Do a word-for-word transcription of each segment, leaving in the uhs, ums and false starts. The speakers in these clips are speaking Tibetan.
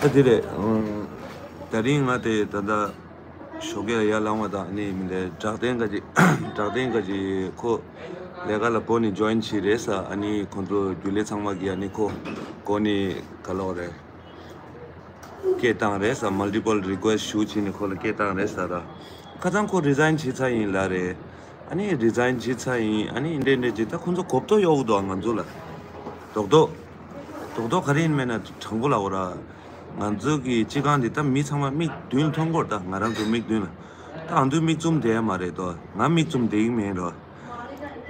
ད་དེ་རེད། ཨང་། ད་རིང་ང་དེ་ད་ལྟ་ཞོགས་ཀས་ཡར་ལངས་པ་དང་ནི་མི་འདྲ་བྲག་སྟེང་ག་ཅིག་བྲག་སྟེང་ག་ཅིག་ཁོ་ལས་ཀ་ལ་གོ་ནི་ཇོ་ཡིན་བྱས་རེད་ས། ཨ་ནི་ཁོ་ཚོ་རྒྱུན་ལས་ཚང་མ་གིས་ཨ་ནི་ཁོ་གོ་ནི་ག་ལོག་རེད། སྐད་བཏང་རེད་ས། མལ་ཊི་པལ་རི་ཀུ་ཨེ་སི་ཊི་ཞུ་བྱས་ནི་ཁོ་ལ་སྐད་བཏང་རེད་ས་ར། ཁ་སང་ཁོ་རི་ཛའིན་བྱས་ཚར་ཡིན་ལབ་རེད། ཨ་ནི་རི་ཛའིན་བྱས་ཚར་ཡིན། ཨ་ནི་འདྲེ་འདྲེ་ཅིག་ད་ཁོ་ཚོ་གོ་བརྡ་གཡོག་གི་འདུག་ང་ཚོ་ལ། རྡོག་རྡོག་རྡོག་རྡོག་ག་རེ་ཡིན་མེད་ན་དྲང་པོ་ལབ་དགོས་ར། ང་ཚོ་གི་སྤྱི་ཁང་འདི་ད་མི་ཚང་མ་མིག་མདུན་ལ་མཐོང་གི་རེད། ད་ང་རང་ཚོ་མིག་མདུན་ལ། ད་ཨ་འདུ་མིག་བཙུམ་བསྡད་ཡ་མ་རེད་དོ། ང་མིག་བཙུམ་བསྡད་ཀྱི་མེད་རོ།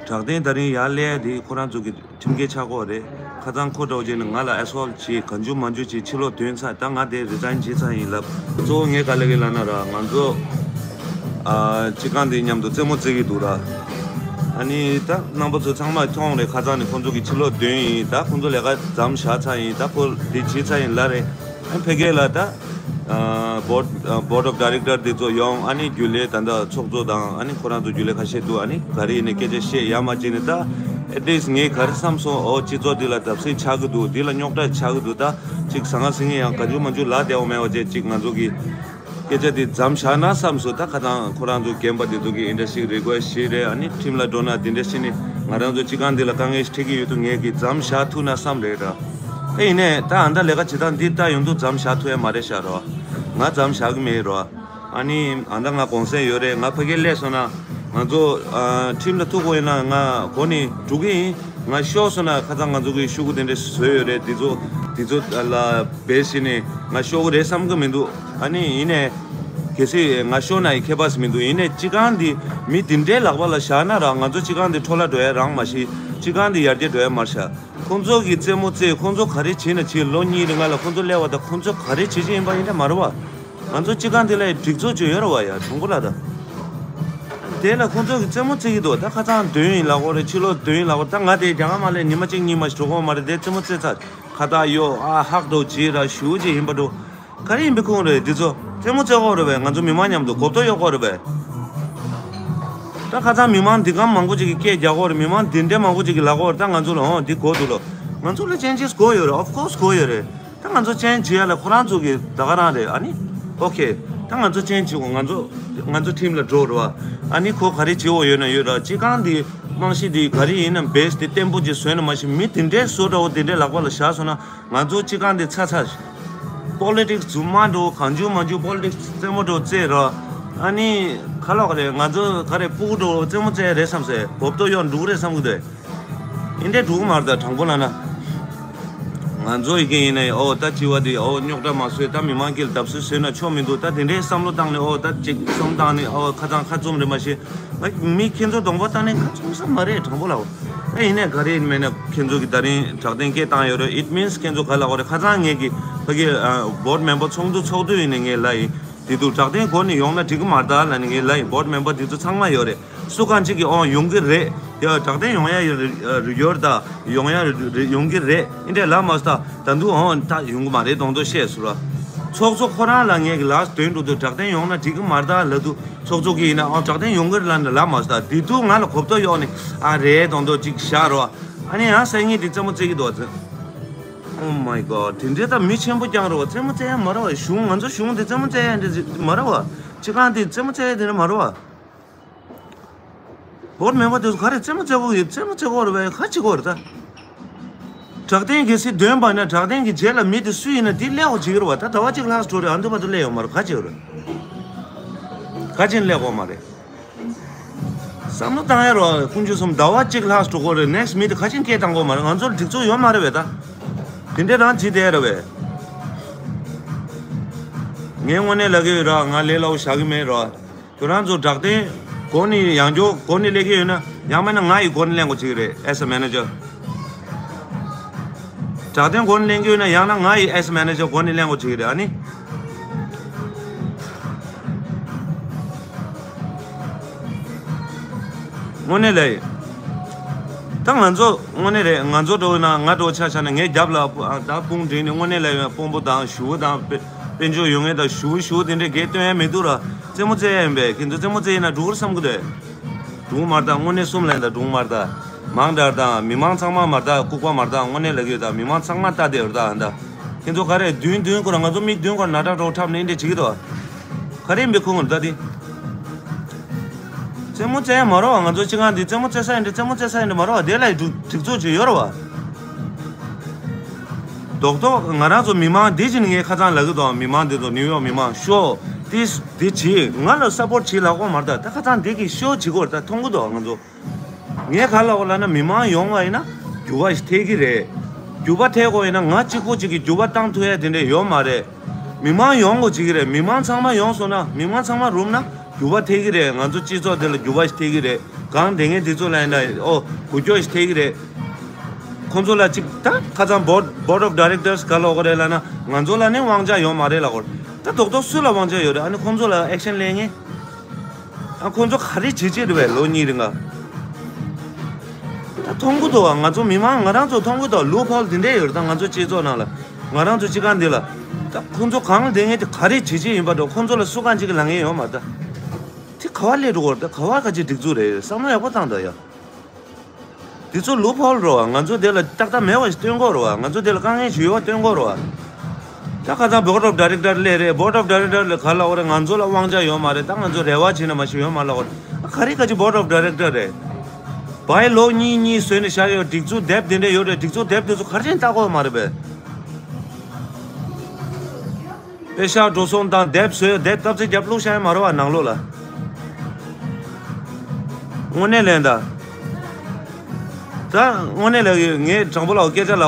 བྲག་སྟེང་ད་རིང་ཡར་སླེབས་ཡ་དེ་ཁོ་རང་ཚོ་གི་ཁྲིམས་འགལ་ཆགས་ཀྱི་ཡོད་རེད། ཁ་སང་ཁོ་འདྲ་བོ་བྱས་ནས་ང་ལ་ཨེ་སོལ་བྱས་གང་བྱུང་མང་བྱུང་བྱས་ཕྱི་ལོགས་འདོན་ཚར། ད་ང་དེ་རི་ཛའིན་བྱས་ཚར་ཡིན་ལབ། གཙོ་བོ་ངས་ག་ལབ་ཀྱི་ལབ་ན་ར། ང་ཚོ་ཨ་སྤྱི་ཁང་འདི་མཉམ་དུ་རྩེད་མོ་རྩེ་གི་འདུག་ར། ཨ་ནི་ད་རྣམ་པ་ཚོ་ཚང་མས་མཐོང་རེད། ཁ་སང་ནས་ཁོང་ཚོ་གི་ཕྱི་ལོགས་འདོན་ཡིན། ད་ཁོང་ཚོ་ལས་ཀ་མཚམས་བཞག་ཚར་ཡིན། ད་ཁོ་འདི་བྱས་ཚར་ཡིན་ལབ་རེད། ཨ་ཕ་གི་ལ་ད་ཨ་བོར་ཌི་ཨ་བོར་ཌི་ཨོཕ་ཌའི་རེག་ཊར་འདི་ཚོ་ཡོང་། ཨ་ནི་རྒྱུན་ལས་ད་ལྟ་ཚོགས་གཙོ་དང་ཨ་ནི་ཁོ་རང་ཚོ་རྒྱུན་ལས་ཁ་ཤས་འདུག་ཨ་ནི་ག་རེ་ཡིན་ནའི་སྐད་ཆ་བཤད་ཡ་མ་བྱས་ནས། ད་ཨེ་ཊི་ལིསཊ་ངས་ག་རེ་བསམ་སོང་། ཨོ་སྤྱི་ཚོགས་འདི་ལ་བརྡབ་གསིག་ཆགས་ཀྱི་འདུག་འདི་ལ་རྙོག་དྲ་ཆགས་ཀྱི་འདུག་ད་ཅིག་ཟང་ངེ་ཟིང་ངེ་ཡང་ག་འཇུ་མ་འཇུ་ལབ་བསྡད་འོ་མེད་པ་བྱས། ཅིག་ང་ཚོ་གི་སྐད་ཆ་འདི་མཚམས་བཞག་ན་བསམ་སོང་། ད་ཁ་སང་ཁོ་རང་ཚོ་རྒན་པ་འདི་ཚོ་གི་ཨིན་ཌ་སི་ཊི་རི་ཀུ་ཨེ་སི་ཊི་བྱས་རེད། ཨ་ནི་ཁྲིམས་ལ་འགྲོ་ན་འདི་འདྲ་བྱས་ནས་ང་རང་ཚོ་སྤྱི་ཁང་འདི་ལ་དཀའ་ངལ་ཞིག་འཕྲད་ཀྱི་ཡོད་དུས་ངས་གི་མཚམས་བཞག་ཐུབ་ན་བསམ་རེད་ར། ད་ཡིན་ནའི་ད་ཨ་མདའ་ལས་ཀ་བྱེད་སྟངས་འདི་ལྟ་ཡོང་དུས་མཚམས་བཞག་ཐུབ་ཡ་མ་རེད་ཤག་ར། ང་མཚམས་བཞག་གི་མེད་ར། ཨ་ནི་ཨ་མདའ་ང་གུང་སེང་ཡོད་རེད། ང་ཕ་གིར་སླེབས་སོང་ན་ང་ཚོ་ཨ་ཁྲིམས་ལ་ཐུག་དགོས་ཡིན་ན་ང་གོ་ནས་འགྲོ་གི་ཡིན། ང་ཤོར་སོང་ན་ཁ་སང་ང་ཚོ་གི་ཤོག་གུ་དེ་འདྲ་བཟོས་ཡོད་རེད། དེ་ཚོ་དེ་ཚོ་ལ་བེད་བྱས་ནས་ང་ཤོར་གི་རེད་བསམ་གི་མི་འདུག་ཨ་ནི་ཡིན་ནའི་གལ་སྲིད་ང་ཤོར་ན་ཡི་ཁྱད་པར་མི་འདུག་ཡིན་ནའི་སྤྱི་ཁང་འདི་མི་དེ་འདྲའི་ལག་པ་ལ་བཞག་ན་ར། ང་ཚོ་སྤྱི་ཁང་འདི་འཕྲོ་བརླག་འགྲོ་ཡ་རང་མ་གཞི་སྤྱི་ཁང་འདི་ཡར་རྒྱས་འགྲོ་ཡ་མ་རེད་ཤག་ཁོང་ཚོ་གི་རྩེད་མོ་རྩེ། ཁོང་ཚོ་ག་རེ་བྱེད་ན་བྱེད། ལོ་གཉིས་རིང་ལ་ཁོང་ཚོ་སླེབས་པ་དང་ཁོང་ཚོ་ག་རེ་བྱེད་ཀྱི་ཡིན་པ་ཡིན་ད་མ་རེད་བ། ང་ཚོ་སྤྱི་ཁང་དེ་ལ་སྒྲིག་འཛུགས་ཅིག་ཡོད་རེད་བ་ཡ། གྲོང་པོ་ལ་ད། དེ་ལ་ཁོང་ཚོ་གི་རྩེད་མོ་རྩེ་གི་འདུག་ད་ཁ་སང་འདོན་ཡིན་ལབ་ཀྱི་ཡོད་རེད། ཕྱི་ལོགས་འདོན་ཡིན་ལབ་ཀྱི་ཡོད་རེད། ད་ང་དེ་རྒྱ་གར་མ་སླེབས་ཉི་མ་གཅིག་གཉིས་མ་ཞིག་འགྲོ་གི་ཡོད་མ་རེད། དེ་རྩེད་མོ་རྩེ་ཚར། ཁ་བཏགས་གཡོག་ཨ་ཧག་འགྲོ་བྱེད་ར་ཞུ་བྱེད་ཡིན་པ་འགྲོ། ག་རེ་ཡིན་པའི་ཁུངས་རེད། འདི་ཚོ་རྩེད་མོ་རྩེ་གི་ཡོད་རེད་པས། ང་ཚོ་མི་མང་མཉམ་དུ་གོ་བརྡ་གཡོག་གི་ཡོད་རེད་པས། ད་ཁ་སང་མི་མང་འདི་ག་མང་པོ་ཅིག་གིས་སྐད་རྒྱག་གི་ཡོད་རེད། མི་མང་འདི་འདྲའི་མང་པོ་ཅིག་གིས་ལབ་ཀྱི་ཡོད་རེད། ད་ང་ཚོ་ལ་འོང་འདི་གོ་འདུག་ལོ། ང་ཚོ་ལ་ཅན་ཇེས་གོ་ཡོད་རེད། ཨོཕ་ཁོར་སི་གོ་ཡོད་རེད། ད་ང་ཚོ་ཅན་བྱེད་ཡ་ལ་ཁོ་རང་ཚོ་གི་ད་ག་རང་རེད། ཨ་ནི་ཨོ་ཁེ། ད་ང་ཚོ་ཅན་བྱེད་དགོས། ང་ཚོ་ང་ཚོ་ཁྲིམས་ལ་འགྲོ་རེད་བ། ཨ་ནི་ཁོ་ག་རེ་བྱེད་དགོས་ཡོད་ན་ཡོད་ར། སྤྱི་ཁང་འདི་རྨང་གཞི་འདི་ག་རེ་ཡིན་ན་བེ་སི་འདི་བརྟན་པོ་ཅིག་བཟོས་ན་མ་གཞི་མི་དེ་འདྲའི་བཟོ་འདྲ་བོ་དེ་འདྲའི་ལག་པ་ལ་བཞག་སོང་ན། ང་ཚོ་སྤྱི་ཁང་འདི་ཚ་ཚ། པོ་ལི་ཊིག་སི་རྫུན་མ་འགྲོ། གང་བྱུང་མང་བྱུང་པོ་ལི་ཊིག་སི་རྩེད་མོ་འགྲོ་རྩེ་རོ། ཨ་ནི་ཁ་ལོག་རེད། ང་ཚོ་ག་རེ་སྤུ་གུ་འགྲོ་རྩེད་མོ་རྩེ་རེད་བསམ་སེ་གོ་བརྡ་གཡོག་འགྲོ་གི་རེད་བསམ་གི་འདུག་ཨིན་འདྲའི་འགྲོ་གི་མ་རེད། ད་དྲང་པོ་ལབ་ན། ང་ཚོ་ཡི་གེ་ཡིན་ནའི་ཨོ་ད་སྤྱི་བ་འདི་ཨོ་རྙོག་དྲ་མ་བཟོས། ད་མི་མང་གི་ལ་བརྡབ་གསིག་བཟོས་ན་ཆོ་མི་འདུག་ད་དེ་འདྲའི་བསམ་བློ་བཏང་ནས་ཨོ་ད་ཅིག་བསམ་བཏང་ནས་ཨོ་ཁ་ཚང་ཁ་བཙུམ་རེད་མ་གཞི། ང་མི་ཁྱེད་ཚོ་གདོང་པ་བལྟས་ནས་ཁ་བཙུམ་ས་མ་རེད། དྲང་པོ་ལབ། ད་ཡིན་ནའི་ག་རེ་ཡིན་མིན་ན་ཁྱེད་ཚོ་གི་ད་རིང་དྲག་གདན་སྐད་བཏང་ཡོད་རེད། It means ཁྱེད་ཚོ་ག་ལབ་དགོས་རེད། ཁ་སང་ངས་ཀྱི་ཕ་གི་ཨ་བྷོ་ཌི་མེམ་བར་ཚོགས་འདུ་ཚོགས་དུས་ཡིན་ནའི་ངས་ལབ་ཡིན། དེ་དུས་དྲག་གདན་སྒོ་ནས་ཡོང་ན་འགྲིག་གི་མ་རེད་ད་ལབ་ནས་ངས་ལབ་ཡིན། བྷོ་ཌི་མེམ་བར་དེ་ཚོ་ཚང་མ་ཡོད་རེད། སུ་གང་ཅིག་གིས་ཨོ་ཡོང་གི་རེད། དེ་དྲག་གདན་ཡོང་ཡ་ཡོད་རེད་ད། ཡོང་ཡ་རེད་ཡོང་གི་རེད། ཨིན་འདྲ་ལབ་མ་སོང་ད། ད་དུང་ཨོ་ད་ཡོང་གི་མ་རེད་མདོག་མདོག་བཤད་སོང་ར། ཚོགས་གཙོ་ཁོ་རང་ལ་ངས་ཀྱི་ལགས་འདོན་འགྲོ་དུས་དྲག་གདན་ཡོང་ན་འགྲིག་གི་མ་རེད་ད་ལབ་དུས། ཚོགས་གཙོ་གིས་ཡིན་ན་ཨ་དྲག་གདན་ཡོང་གི་རེད་ལབ་ནས་ལབ་མ་སོང་ད། དེ་དུས་ང་ལ་གོ་བརྡ་གཡོག་ནས་ཨ་རེད་མདོག་མདོག་ཅིག་བཞག་རོགས། ཨ་ནི་ཡང་སང་ཉིན་དེ་རྩེད་མོ་རྩེ་གི་འདུག་ཟེར། Oh my god། དེ་འདྲའི་ད་མི་ཆེན་པོ་རྐྱང་རེད་བ། རྩེད་མོ་རྩེ་ཡ་མ་རེད་བ། གཞུང་ང་ཚོ་གཞུང་དེ་རྩེད་མོ་རྩེ་ཡ་འདྲ་མ་རེད་བ། སྤྱི་ཁང་དེ་རྩེད་མོ་རྩེ་ཡ་དེ་འདྲ་མ་རེད་བ། བོར་མེད་པ་དེ་ཚོ་ག་རེ་རྩེད་མོ་རྩེ་གོ་ཡོད། རྩེད་མོ་རྩེ་གོ་རེད་བས། ག་བྱེད་གོ་རེད་ད། དྲག་གདན་གལ་སྲིད་འདོན་པ་ན་དྲག་གདན་གྱི་རྗེས་ལ་མི་དེ་སུ་ཡིན་ན་དེ་སླེབས་གོ་བྱེད་ཀྱི་རེད་བ། ད་ཟླ་བ་གཅིག་ལྷག་འགྲོ་རེད། ཨ་འདི་བར་དུ་སླེབས་ཡོད་མ་རེད། ག་བྱེད་རེད། ག་བྱེད་སླེབས་གོ་མ་རེད། བསམ་བློ་བཏང་ཡ་རོགས། དཀོན་མཆོག་གསུམ། ཟླ་བ་གཅིག་ལྷག་འགྲོ་གོ་རེད། ནེག་སི་མི་དེ་ག་བྱེད་སྐད་བཏང་གོ་མ་རེད། ང་ཚོར་སྒྲིག་འཛུགས་ཡོད་མ་རེད་བས་ད། དེ་འདྲས་རང་བྱེད་བསྡད་རེད་བས། ངས་དངོས་གནས་ལབ་ཀྱི་ཡོད་ར། ང་ལས་སླ་བོ་བཞག་གི་མེད་ར། ཁྱོད་རང་ཚོ་དྲག་གདན་སྒོ་ནས་ཡང་བསྐྱར་སྒོ་ནས་སླེབས་ཀྱི་ཡོད་ན། ཡང་མིན་ན་ང་ཡི་སྒོ་ནས་ལེན་དགོས་བྱེད་ཀྱི་རེད། as a manager། དྲག་གདན་སྒོ་ནས་ལེན་གྱི་ཡོད་ན་ཡང་ན་ང་ཡི་as a manager་སྒོ་ནས་ལེན་དགོས་བྱེད་ཀྱི་རེད། ཨ་ནི། དངོས་གནས་ལས། ད་ང་ཚོ་དངོས་གནས་རེད། ང་ཚོ་འགྲོ་ན་ང་འགྲོ་ཆ་ཆ་ན་ངའི་རྒྱབ་ལ་ད་དཔུང་སྒྲིག་ནས་དངོས་གནས་ལས་དཔོན་པོ་དང་ཞུ་བོ་དང་དཔེ་དཔེ་འཇོག་ཡོད་མཁན་དང་ཞུ་བོ་ཞུ་བོ་དེ་འདྲས་གས་སྟོན་ཡ་མི་འདུག་ར། རྩེད་མོ་རྩེ་ཡ་ཡིན་པས། ཁྱེད་ཚོ་རྩེད་མོ་རྩེ་ཡིན་ན་འགྲོ་གི་རེད་བསམ་གི་འདུག་སྒྲུང་མ་རེད་ད། དངོས་གནས་གསུམ་ལན་ད་སྒྲུང་མ་རེད་ད། མང་དྲགས་དང་མི་མང་ཚང་མ་མ་རེད་ད། ལྐུགས་པ་མ་རེད་ད། དངོས་གནས་ལབ་ཀྱི་ཡོད་ད། མི་མང་ཚང་མ་ལྟ་བསྡད་ཡོད་ད། ཨ་ད། ཁྱེད་ཚོ་ག་རེ་མདུན་མདུན་ཁོ་ར་ང་ཚོ་མིག་མདུན་ཁོ་ར་ནག་ཁྲག་རོ་འཁྲབ་ནས་འདི་བྱེད་ཀྱི་འདུག་ག་རེ་ཡིན་པའི་ཁུངས་ལ་ད་འདི། རྩེད་མོ་རྩེ་ཡ་མ་རོགས་ང་ཚོ་སྤྱི་ཁང་འདི་རྩེད་མོ་རྩེ་ས་ཡིན་འདི་རྩེད་མོ་རྩེ་ས་ཡིན་འདི་མ་རོགས་དེ་ལ་སྒྲིག་སྒྲིག་འཛུགས་ཅིག་ཡོད་ར་བ། རྡོག་རྡོག་ང་རང་ཚོ་མི་མང་འདི་བཞིན་ངས་ཁ་སང་ལབ་ཀྱི་འདུག་མི་མང་འདི་ཚོ་ནིའུ་ཡོག་མི་མང་ཤོག་དེ་དེ་བྱེད་ང་ལ་སཔོར་བྱེད་ལབ་དགོས་མ་རེད་ད། ད་ཁ་སང་འདི་གི་ཤོ་བྱེད་དགོས་རེད་ད། མཐོང་གི་འདུག་ང་ཚོ། ངས་ག་ལ་འོ་ལ་ན་མི་མང་ཡོང་བ་ཡིན་ན་འགྱུར་བ་ཞིག་ཐེབས་ཀྱི་རེད། འགྱུར་བ་ཐེབས་དགོས་ཡིན་ན་ང་གཅིག་པོ་གཅིག་གིས་འགྱུར་བ་བཏང་ཐུབ་ཡ་དེ་འདྲས་ཡོད་མ་རེད། མི་མང་ཡོང་དགོས་བྱེད་ཀྱི་རེད། མི་མང་ཚང་མ་ཡོང་སོང་ན་མི་མང་ཚང་མ་རུབ་ན་འགྱུར་བ་ཐེབས་ཀྱི་རེད། ང་ཚོ་སྤྱི་ཚོགས་དེ་ལ་འགྱུར་བ་ཞིག་ཐེབས་ཀྱི་རེད། གང་དེ་ངས་དེ་ཚོ་ལ་ཡིན་ན་ཨོ་འགུལ་སྐྱོད་ཞིག་ཐེབས་ཀྱི་རེད། ཁོང་ཚོ་ལ་གཅིག་ད་ཁ་སང་board board of directors་ག་ལོག་གི་རེད་ལབ་ན་ང་ཚོ་ལ་ནི་དབང་ཆ་ཡོད་མ་རེད་ལབ་གོ། ད་རྡོག་རྡོག་སུ་ལ་དབང་ཆ་ཡོད་རེད། ཨ་ནི་ཁོང་ཚོ་ལ་action་ལེན་ངེས། ཨ་ཁོང་ཚོ་ག་རེ་བྱེད་ཅེས་རེད་བས་ལོ་གཉིས་རིང་ལ། ད་མཐོང་གི་འདུག་བ། ང་ཚོ་མི་མང་ང་རང་ཚོ་མཐོང་གི་འདུག་ལུ་ཕོལ་དེ་འདྲས་ཡོད་རེད། ད་ང་ཚོ་སྤྱི་ཚོགས་ནང་ལ་ང་རང་ཚོ་སྤྱི་ཁང་འདི་ལ་ད་ཁོང་ཚོ་གང་ལ་བསྡད་མཁན་དེ་ག་རེ་བྱེད་ཅེས་ཡིན་པ་འགྲོ། ཁོང་ཚོ་ལ་སུ་གང་ཅིག་གི་ལ་ངེས་ཡོད་མ་རེད་ད། དེ་ག་བ་སླེབས་འགྲོ་གི་རེད། ད་ག་བ་ག་ཅིག་སྒྲིག་འཛུགས་རེད། བསམ་བློ་ཡག་པོ་བཏང་ད་ཡ། དེ་ཚོ་ལུ་ཕོལ་རོ། ང་ཚོ་དེ་ལ་ཏག་ཏག་མེད་པ་ཞིག་སྟོན་དགོས་རོ། ང་ཚོ་དེ་ལ་དཀའ་ངལ་ཞིག་ཡོད་པ་སྟོན་དགོས་རོ། ད་ཁ་སང་board of director་སླེབས་རེད། board of director་ལ་ག་ལ་འོ་རེད། ང་ཚོ་ལ་དབང་ཆ་ཡོད་མ་རེད། ད་ང་ཚོ་རེ་བ་བྱེད་ན་མ་ཤེས་ཡོད་མ་ལ་འོ་རེད། ག་རེ་ག་ཅི་board of director་རེད། བའི་ལོ་གཉིས་གཉིས་བཟོས་ནས་བཞག་ཡོད། སྒྲིག་འཛུགས་དེབ་དེ་འདྲ་ཡོད་རེད། སྒྲིག་འཛུགས་དེབ་དེ་ཚོ་ག་རེ་བྱས་ནས་ལྟ་དགོས་མ་རེད་པས། པེ་ཤག་འགྲོ་སོང་དང་དེབ་བཟོས། དེབ་སྟབས་ཚེ་རྒྱབ་བླུགས་བཞག་ཡ་མ་རེད་བ་ནང་ལོགས་ལ། དངོས་གནས་ལན་ད། ད་དངོས་གནས་ལ་ངས་དྲང་པོ་ལ་སྐད་ཆ་ལ་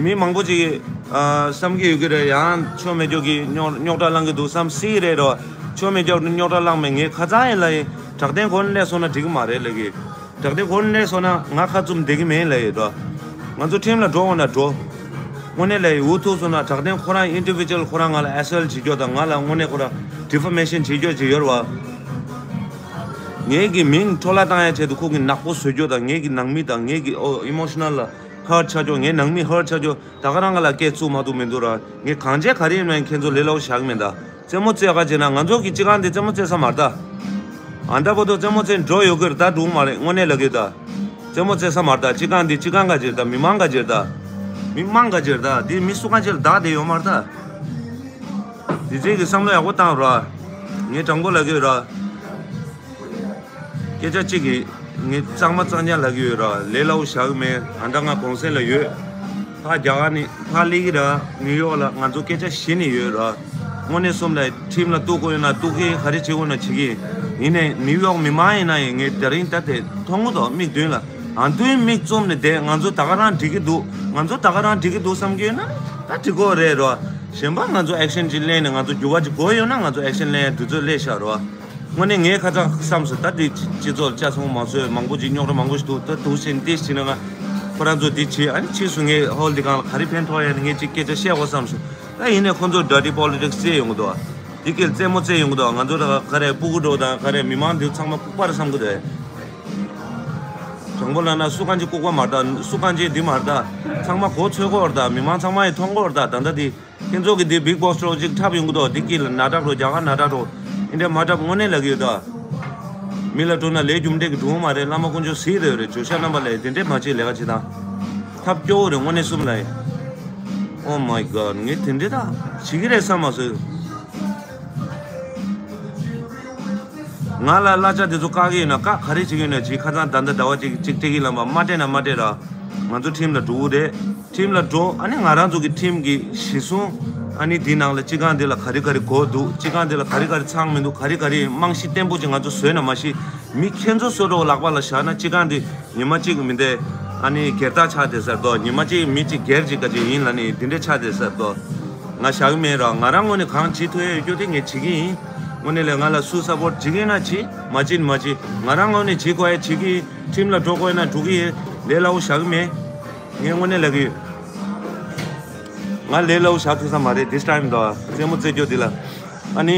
མི་མང་པོ་ཅིག་ཨ་བསམ་གྱི་ཡོད་ཀྱི་རེད། ཡང་ཆོ་མེད་ཅོག་གི་རྙོག་རྙོག་དྲ་བསླང་གི་འདུག་བསམ་སྲིད་རེད་རོ། ཆོ་མེད་ཅོག་རྙོག་དྲ་བསླང་མེད། ངས་ཁ་ཚང་ཡིན་ལ་ཡིན། དྲག་ལྡན་གོ་ནས་སོང་ན་འགྲིག་གི་མ་རེད་ལ་གི། དྲག་ལྡན་གོ་ནས་སོང་ན་ང་ཁ་བཙུམ་བསྡད་ཀྱི་མིན་ལ་ཡོད་དོ། ང་ཚོ་ཁྲིམས་ལ་འགྲོ་འོང་ན་འགྲོ། དངོས་གནས་ལ་ཡི་འུ་ཐུག་སོང་ན་དྲག་ལྡན་ཁོ་རང་individual་ཁོ་རང་ང་ལ་assault་བྱེད་རྒྱུ་དང་ང་ལ་དངོས་གནས་ཁོ་རང་defamation་བྱེད་རྒྱུ་ཅིག་ཡོད་རེད་བ། ངེད་ཀྱི་མིང་འཕྲོ་བརླག་བཏང་ཡ་ཆེད་དུ་ཁོ་གི་ནག་པོ་བཟོ་རྒྱུ་དང་ངེད་ཀྱི་ནང་མི་དང་ངེད་ཀྱི་ཨོ་emotional་ལ་hurt་ཆགས་རྒྱུ། ངའི་ནང་མི་hurt་ཆགས་རྒྱུ། ད་ག་རང་ང་ལ་སྐད་བཙུགས་མ་ཐུབ་མི་འདུག་ར། ངས་གང་བྱས་ག་རེ་ཡིན་ནའི་ཁྱེད་ཚོ་ལས་སླ་པོ་བཞག་གི་མེད་ད། རྩེད་མོ་རྩེ་ག་བྱས་ན་ང་ཚོ་གི་སྤྱི་ཁང་འདི་རྩེད་མོ་རྩེ་ས་མ་རེད་ད། ཨ་ད་བར་དུ་རྩེད་མོ་རྩེ་འགྲོ་ཡོད་གི་རེད་ད། འགྲོ་གི་མ་རེད། དངོས་གནས་ལབ་གི་ད། རྩེད་མོ་རྩེ་ས་མ་རེད་ད། སྤྱི་ཁང་འདི་སྤྱི་ཁང་ག་ཅིག་རེད་ད། མི་མང་ག་ཅིག་རེད་ད། མི་མང་ག་ཅིག་རེད་ད། འདི་མི་སུ་གང་ཅིག་ལ་བདག་བསྡད་ཡོད་མ་རེད་ད། འདི་ཚོ་གི་བསམ་བློ་ཡག་པོ་བཏང་ར། ངས་དྲང་པོ་ལབ་གི་ཡོད་ར། སྐད་ཆ་གཅིག་གིས་ངས་གཙང་མ་གཙང་རྐྱང་ལབ་ཀྱི་ཡོད་ར། ལས་སླ་པོ་བཞག་གི་མེད། ཨ་ད་ང་གུང་སེང་ལ་ཡོད། ཕར་རྒྱ་གར་ནས་ཕར་སླེབས་ཀྱི་ར། ནིའུ་ཡོག་ལ་ང་ཚོ་སྐད་ཆ་བཤད་ནས་ཡོད་ར། དངོས་གནས་གསུམ་ལ་ཁྲིམས་ལ་གཏུག་དགོས་ཡོད་ན་གཏུག་གི། ག་རེ་བྱེད་དགོས་ན་བྱེད་གི་ཡིན། ངས་ནིའུ་ཡོག་མི་མང་ཡིན་ན་ཡང་ངས་དེ་རིང་ད་དེ་མཐོང་གི་འདུག་མིག་མདུན་ལ། ཨ་མདུན་མིག་བཙུམ་ནས་བསྡད། ང་ཚོ་ད་ག་རང་འགྲིག་གི་འདུག་ང་ཚོ་ད་ག་རང་འགྲིག་གི་འདུག་བསམ་གྱི་ཡོད་ན་ད་འགྲིག་གི་རེད་ར། གཞན་པ་ང་ཚོ་action་ཅིག་ལེན་ནས་ང་ཚོ་འགྱུར་བ་ཅིག་དགོས་ཡོད་ན་ང་ཚོ་action་ལེན་ཡ་དུས་ཚོད་སླེབས་ཤག་ར། དངོས་གནས་ངས་ཁ་ཚ་བསམ་སོང་། ད་འདི་སྤྱི་ཚོགས་ལ་ཆ་ཚང་མ་བཟོས་མང་པོ་ཅིག་རྙོག་དྲ་མང་པོ་ཞིག་འདུག་ད་འདུག་ཟིན་ཏིས་བྱས་ན་ང་ཁོ་རང་ཚོ་འདི་བྱས། ཨ་ནི་ཕྱིས་སུ་ངས་ཧོལ་འདི་སྒང་ལ་ག་རེ་ཕན་ཐོགས་ཡ་ནི་ངས་ཅིག་སྐད་ཆ་བཤད་དགོས་བསམ་སོང་། ད་ཡིན་ནའི་ཁོ་ཚོ་dirty politics་རྩེ་ཡོང་གི་འདུག་འདི་སྐད་རྩེད་མོ་རྩེ་ཡོང་གི་འདུག་ང་ཚོ་ད་ག་རེ་སྤུ་གུ་འགྲོ་དང་ག་རེ་མི་མང་འདི་ཚང་མ་ལྐུགས་པ་རེད་བསམ་གི་འདུག་དྲང་པོ་ལབ་ན་སུ་གང་ཅིག་ལྐུགས་པ་མ་རེད་ད། སུ་གང་ཅིག་འདི་མ་རེད་ད། ཚང་མ་གོ་ཚོད་གོ་རེད་ད། མི་མང་ཚང་མ་ཡི་མཐོང་གོ་རེད་ད། ད་ལྟ་འདི། ཁྱེད་ཚོ་གི་འདི་big boss་ཊོག་ཅིག་འཁྲབ་ཡོང་གི་འདུག་འདི་དཀྱིལ་ལ་ནག་ཁྲག་འགྲོ། རྒྱ་གར་ནག་ཁྲག་འགྲོ། འདི་འདྲ་མ་འཁྲབ་དངོས་གནས་ལབ་ཀྱི་ཡོད་ད། མི་ལ་སྤྲོད་ན་ལས་རྒྱུ་འབྲས་ཀྱི་འགྲོ་མ་རེད། བླ་མ་དཀོན་མཆོག་གཟིགས་རེད་རེད། ཇོ་ཤཱཀ་རྣམ་པ་ལས་དེ་འདྲས་མ་བྱེད། ལས་ཀ་བྱེད་སྟངས་ཐབས་སྐྱོ་བོ་རེད། དངོས་གནས་གསུམ་ལ་ཡིན། Oh my God། ངས་དེ་འདྲས་ད་བྱེད་ཀྱི་རེད་བསམ་མ་སོང་། ང་ལ་གླ་ཆ་དེ་ཚོ་བཀག་གི་ཡོད་ན་བཀག། ག་རེ་བྱེད་ཀྱི་ཡོད་ན་བྱེད། ཁ་སང་ད་ལྟ་ཟླ་བ་གཅིག་གཅིག་སྤྲད་ཀྱི་ལབ་པ་མ་སྤྲད་ན་མ་སྤྲད་ར། ང་ཚོ་ཁྲིམས་ལ་འགྲོ་གི་རེད། ཁྲིམས་ལ་འགྲོ། ཨ་ནི་ང་རང་ཚོ་གི་ཁྲིམས་ཀྱི་གཞི་བཟུང་། ཨ་ནི་དེའི་ནང་ལ་སྤྱི་ཁང་འདི་ལ་ག་རེ་ག་རེ་དགོས་འདུག་སྤྱི་ཁང་འདི་ལ་ག་རེ་ག་རེ་ཚང་མི་འདུག་ག་རེ་ག་རེ་རྨང་གཞི་བརྟན་པོ་ཅིག་ང་ཚོ་བཟོས་ན་མ་གཞི་མི་ཁྱེད་ཚོ་སོ་སོ་ལག་པ་ལ་བཞག་ན་སྤྱི་ཁང་འདི་ཉི་མ་གཅིག་མི་འདས། ཨ་ནི་སྒེར་བདག་ཆགས་བསྡད་ས་རེད་དོ། ཉི་མ་གཅིག་མི་གཅིག་སྒེར་གཅིག་ག་ཅིག་ཡིན་ལབ་ནི་འདི་འདྲས་ཆགས་བསྡད་ས་རེད་དོ། ང་བཞག་གི་མེད་ར། ང་རང་ངོས་ནས་གང་བྱེད་ཐུབ་ཡ་ཡོད་རྒྱུ་དེ་ངས་བྱེད་ཀྱི་ཡིན། དངོས་གནས་ལ་ང་ལ་སུ་support་བྱེད་ཀྱི་ཡིན་ན་བྱེད། མ་བྱེད་ན་མ་བྱེད། ང་རང་ངོས་ནས་བྱེད་དགོས་ཡ་བྱེད་ཀྱི་ཡིན། ཁྲིམས་ལ་འགྲོ་དགོས་ན་འགྲོ་གི་ཡིན། ལས་སླ་པོ་བཞག་གི་མེད། ངས་དངོས་གནས་ལབ་ཀྱི་ཡོད། ང་ལས་སླ་པོ་བཞག་ཐུབ་ས་མ་རེད། this time་དང་རྩེད་མོ་རྩེ་རྒྱུ་འདི་ལ། ཨ་ནི།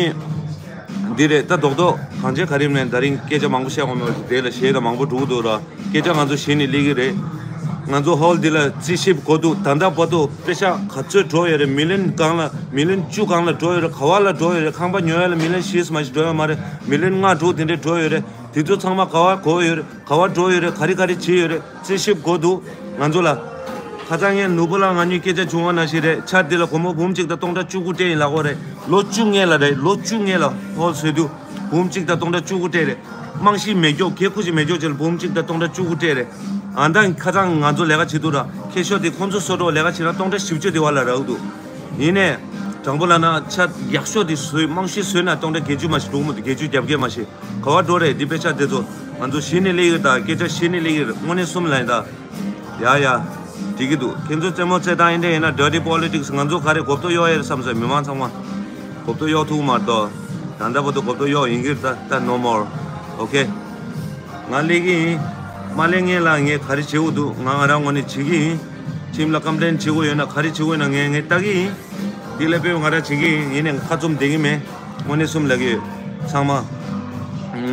འདི་རེད་ད། རྡོག་རྡོག་གང་བྱེད་ག་རེ་མིན་ད་རིང་སྐད་ཆ་མང་པོ་བཤད་དགོས་མེད་པ་དེ་ལ་གཞས་དང་མང་པོ་འགྲོ་གི་འདུག་ར། སྐད་ཆ་ང་ཚོ་གཞི་ནས་སླེབས་ཀྱི་རེད། ང་ཚོ་ཧོལ་འདི་ལ་རྩིས་ཞིབ་དགོས་འདུག་ད་ལྟ་བར་དུ་པེ་ཤག་ག་ཚོད་འགྲོ་ཡོད་རེད། མི་ལི་ཡོན་གང་ལ་མི་ལི་ཡོན་བཅུ་གང་ལ་འགྲོ་ཡོད་རེད། ག་བ་ལ་འགྲོ་ཡོད་རེད། ཁང་པ་ཉོ་ཡ་ལ་མི་ལི་ཡོན་བཞི་ཙམ་ཞིག་འགྲོ་ཡོད་མ་རེད། མི་ལི་ཡོན་ལྔ་དྲུག་དེ་འདྲས་འགྲོ་ཡོད་རེད། དེ་ཚོ་ཚང་མ་ག་བ་གོ་ཡོད་རེད། ག་བ་འགྲོ་ཡོད་རེད། ག་རེ་ག་རེ་བྱས་ཡོད་རེད། རྩིས་ཞིབ་དགོས་འདུག་ང་ཚོ་ལ། ཁ་སང་ངས་ནོར་བུ་ལ་ང་གཉིས་སྐད་ཆ་བྱུང་བ་ནང་བཞིན་རེད། ཆར་འདི་ལ་སྒོར་མོ་འབུམ་གཅིག་དང་སྟོང་ཕྲག་བཅུ་དགུ་སྤྲད་ཡིན་ལབ་ཀྱི་རེད། ལོ་བཅུ་ལྔ་ལ་རེད། ལོ་བཅུ་ལྔ་ལ་ཧོལ་བཟོས་དུས་འབུམ་གཅིག་དང་སྟོང་ཕྲག་བཅུ་དགུ་སྤྲད་རེད། རྨང་གཞི་མེད་སྐྱོ་གེ་ཁུ་ཞིག་མེད་སྐྱོ་ཅིག་ལ་འབུམ་གཅིག་དང་སྟོང་ཕྲག་བཅུ་དགུ་སྤྲད་རེད། ཨ་ད་ཁ་སང་ང་ཚོ་ལས་ཀ་བྱེད་དུས་ར་ཁེ་ཤོར་དེ་ཁོང་ཚོ་སོ་འགྲོ་ལས་ཀ་བྱེད་ན་སྟོང་ཕྲག་བཞི་བཅུ་དེ་བ་ལ་རག་འདུག་ཡིན་ནས། དྲང་པོ་ལབ་ན་ཆ་ཡག་ཤོས་དེ་བཟོས་རྨང་གཞི་བཟོས་ན་སྟོང་ཕྲག་བརྒྱད་ཅུ་མ་ཞིག་འགྲོ་གི་མི་འདུག་བརྒྱད་ཅུ་གྱ་བརྒྱད་མ་ཞིག་ག་བ་འགྲོ་རེད། འདི་དཔེ་ཆ་དེ་ཚོ་ང་ཚོ་གཞི་ནས་སླེབས་ཡོད་ད། སྐད་ཆ་གཞི་ནས་སླེབས་ཡོད་རེད། དངོས་གནས་གསུམ་ལ་ཡིན་ད། ཡ་ཡ། འགྲིག་གི་འདུག་ཁྱེད་ཚོ་རྩེད་མོ་རྩེ་སྟངས་ཡིན་འདྲ་ཡིན་ན་dirty politics ང་ཚོ་ག་རེ་གོ་བརྡ་གཡོག་ཡ་རེད་བསམ་སོང་། མི་མང་ཚང་མ་གོ་བརྡ་གཡོག་ཐུབ་མ་གཏོགས་ད་ལྟ་བར་དུ་གོ་བརྡ་གཡོག་ཡིན་གྱི་རེད་ད། ད་no more. Okay. ང་སླེབས་ཀྱི་ཡིན། མ་སླེབས་སྔོན་ལ་ངས་ག་རེ་བྱེད་དགོས་འདུག་ང་ང་རང་ངོས་ནས་བྱེད་ཀྱི་ཡིན། ཁྲིམས་ལ་complain བྱེད་དགོས་ཡོད་ན་ག་རེ་བྱེད་དགོས་ཡོད་ན་ངས་ངས་ལྟ་གི་ཡིན། དེ་ལས་དཔེ་ང་རང་བྱེད་ཀྱི་ཡིན། ཡིན་ནའི་ཁ་བཙུམ་བསྡད་ཀྱི་མེད། དངོས་གནས་གསུམ་ལབ་ཀྱི་ཡོད། ཚང་མ།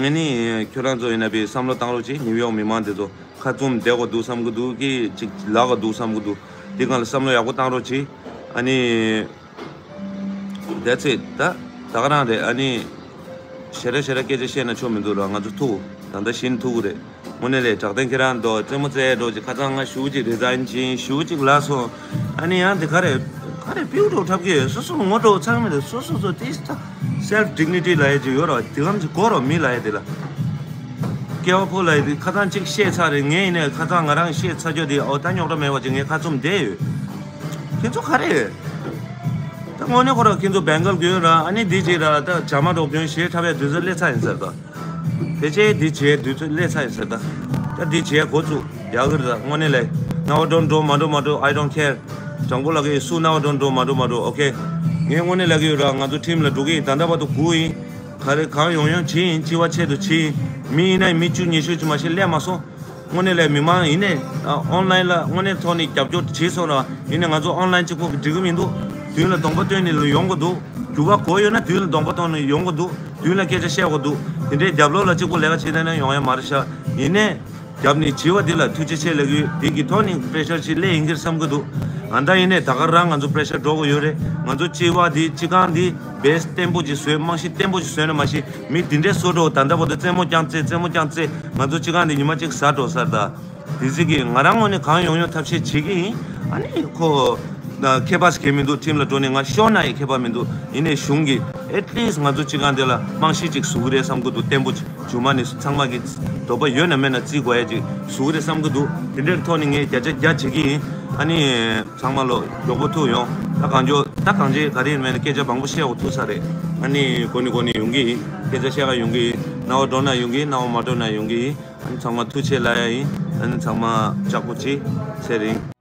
ངས་ནི་ཁྱོད་རང་ཚོ་ཡིན་ན་བི་བསམ་བློ་བཏང་རོགས་གྱིས། ནིའུ་ཡོག་མི་མང་དེ་ཚོ་ཁ་བཙུམ་བསྡད་དགོས་འདུག་བསམ་གྱི་འདུག་གི་ཅིག་ལབ་དགོས་འདུག་བསམ་གྱི་འདུག་དེ་སྒང་ལ་བསམ་བློ་ཡག་པོ་བཏང་རོགས་གྱིས། ཨ་ནི། That's it. ད་ད་ག་རང་རེད། ཨ་ནི་ཞེ་དྲག་ཞེ་དྲག་སྐད་ཆ་བཤད་ན་ཆོ་མི་འདུག་ར། ང་ཚོ་ཐུག་ད་ལྟ་བཞིན་ཐུག་གི་རེད། དངོས་གནས་ལས་དྲག་བདེན་ཁྱེད་རང་དོ་རྩེད་མོ་རྩེ་འགྲོ་ཅིག་ཁ་སང་ང་ཞུ་ཅིག་resign་བྱིན་ཞུ་ཅིག་ལ་སོང་། ཨ་ནི་ཡང་དེ་ག་རེད། ག་རེད་པིའུ་འགྲོ་འཁྲབ་ཀྱི་ཡོད། སོ་སོ་ངོ་འགྲོ་ཚང་མི་རེད། སོ་སོ་ཚོ་དེ་ད་self dignity ལ་ཡ་ཅིག་ཡོད་ར། དེ་གམ་ཅིག་གོ་ར་མི་ལ་ཡ་དེ་ལ། སྐྱེ་བ་ཕོ་ལ་ཡ་དེ་ཁ་སང་ཅིག་བཤད་ཚར་རེད། ངས་ཡིན་ནས་ཁ་སང་ང་རང་བཤད་ཚར་རྒྱུ་དེ་ཨོ་ད་རྙོག་དྲ་མེད་པ་ཅིག་ངས་ཁ་བཙུམ་བསྡད་ཡོད། ཁྱེད་ཚོ་ག་རེ་ཡོད། ད་དངོས་གནས་ཁོ་ར་ཁྱེད་ཚོ་བེང་གལ་གྱོན་ར། ཨ་ནི་འདི་བྱེད་ར། ད་བྱ་མ་འགྲོ་གྱོན་ཞེས་འཁྲབ་པའི་དུས་ཚོད་སླེབས་ཚར་ཡིན་ཟེར་ད། ཕལ་ཆེར་འདི་བྱེད་དུས་ཚོད་སླེབས་ཚར་ཡིན་ཟེར་ད། ད་འདི་བྱེད་འགོ་བཙུགས་ཡག་གི་རེད་ད། དངོས་གནས་ལས་རྣ་བ་འགྲོ་འགྲོ་མ་འགྲོ་མ་འགྲོ། I don't care. དྲང་པོ་ལབ་ཀྱི་ཡོད། སུ་རྣ་བ་འགྲོ་འགྲོ་མ་འགྲོ་མ་འགྲོ། Okay. ངས་དངོས་གནས་ལབ་ཀྱི་ཡོད་ར། ང་ཚོ་ཁྲིམས་ལ་འགྲོ་གི་ཡིན། ད་ལྟ་བར་དུ་སྒུག་ཡིན། ག་རེ་གང་ཡོང་ཡོང་བྱེད་ཡིན། སྤྱི་བ་ཆེད་དུ་བྱེད་ཡིན། མི་ཡིན་ན་མི་བཅུ་ཉི་ཤུ་ཅིག་མ་ཤེས་སླེབས་མ་སོང་། དངོས་གནས་ལས་མི་མང་ཡིན་ནས་ཨོན་ལན་ལ་དངོས་གནས་ཐོག་ནས་རྒྱབ་སྐྱོར་བྱས་སོང་ར། ཡིན་ནས་ང་ཚོ་ཨོན་ལན་གཅིག་པོ་གིས་འགྲིག་གི་མི་འདུག་མདུན་ལ་གདོང་པ་སྟོན་ནས་ཡོང་དགོས་འདུག་འགྱུར་བ་དགོས་ཡོད་ན་མདུན་ལ་གདོང་པ་སྟོན་ནས་ཡོང་དགོས་འདུག་མདུན་ལ་སྐད་ཆ་བཤད་དགོས་འདུག་དེ་འདྲའི་རྒྱབ་ལོགས་ལ་གཅིག་པོ་ལས་ཀ་བྱེད་བསྡད་ན་ཡོང་ཡ་མ་རེད་ཤག་ཡིན་ནས་རྒྱབ་ནས་བྱིས་པ་འདི་ལ་ཐུགས་རྗེ་ཆེ་ལབ་ཀྱི་ཡོད། དེ་གི་ཐོག་ནས་པེ་རེ་ཤར་ཞིག་སླེབས་ཡིན་གྱི་རེད་བསམ་གྱི་འདུག་ཨ་ད་ཡིན་ནས་ད་ག་རང་ང་ཚོ་པེ་རེ་ཤར་འགྲོ་དགོས་ཡོད་རེད། ང་ཚོ་སྤྱི་བ་འདི་སྤྱི་ཁང་འདི་བེ་སི་བརྟན་པོ་ཅིག་བཟོས། རྨང་གཞི་བརྟན་པོ་ཅིག་བཟོས་ན་མ་གཞི་མི་འདི་འདྲའི་བཟོ་འགྲོ། ད་ལྟ་བར་དུ་རྩེད་མོ་རྐྱང་རྩེ་རྩེད་མོ་རྐྱང་རྩེ། ང་ཚོ་སྤྱི་ཁང་འདི་ཉི་མ་གཅིག་ཟ་འགྲོ་ས་རེད་ད། དེ་ཚིག་གིས་ང་རང་ངོས་ནས་གང་ཡོང་ཡོང་ཐབས་ཤེས་བྱེད་ཀྱི་ཡིན། ཨ་ནི་ཁོ་ན་ཁྱད་པར་གང་མི་འདུག་ཁྲིམས་ལ་འགྲོ་ནས་ང་ཤོར་ན་ཡང་ཁྱད་པར་མི་འདུག་ཡིན་ནའི་གཞུང་གིས་at least ང་ཚོ་སྤྱི་ཁང་དེ་ལ་རྨང་གཞི་ཅིག་བཟོ་གི་རེད་བསམ་གྱི་འདུག་བརྟན་པོ་ཅིག་མཇུག་མ་ནས་ཚང་མ་གི་དོགས་པ་ཡོད་ན་མེད་ན་བརྩི་དགོས་ཡ་ཅིག་བཟོ་གི་རེད་བསམ་གྱི་འདུག་དེ་འདྲའི་ཐོག་ནས་ངས་བརྒྱ་ཆ་བརྒྱ་བྱེད་ཀྱི་ཡིན། ཨ་ནི་ཚང་མ་ལོ་མགྱོགས་པོ་ཐུག་ཡོང་། ད་གང་མགྱོགས་ད་གང་བྱེད་ག་རེ་ཡིན་མེད་ན་སྐད་ཆ་མང་པོ་བཤད་དགོས་ཐུག་ས་རེད། ཨ་ནི་གོ་ནི་གོ་ནི་ཡོང་གི་ཡིན། སྐད་ཆ་བཤད་ག་ཡོང་གི་ཡིན། རྣ་བ་འགྲོ་ན་ཡོང་གི་ཡིན། རྣ་བ་མ་འགྲོ་ན་ཡོང་གི་ཡིན། ཨ་ནི་ཚང་མ་ཐུགས་རྗེ་ཆེ་ལབ་ཡ་ཡིན། ཨ་ནི་ཚང་མ་ལྕགས་པོ་བྱེད། ཚེ་རིང་།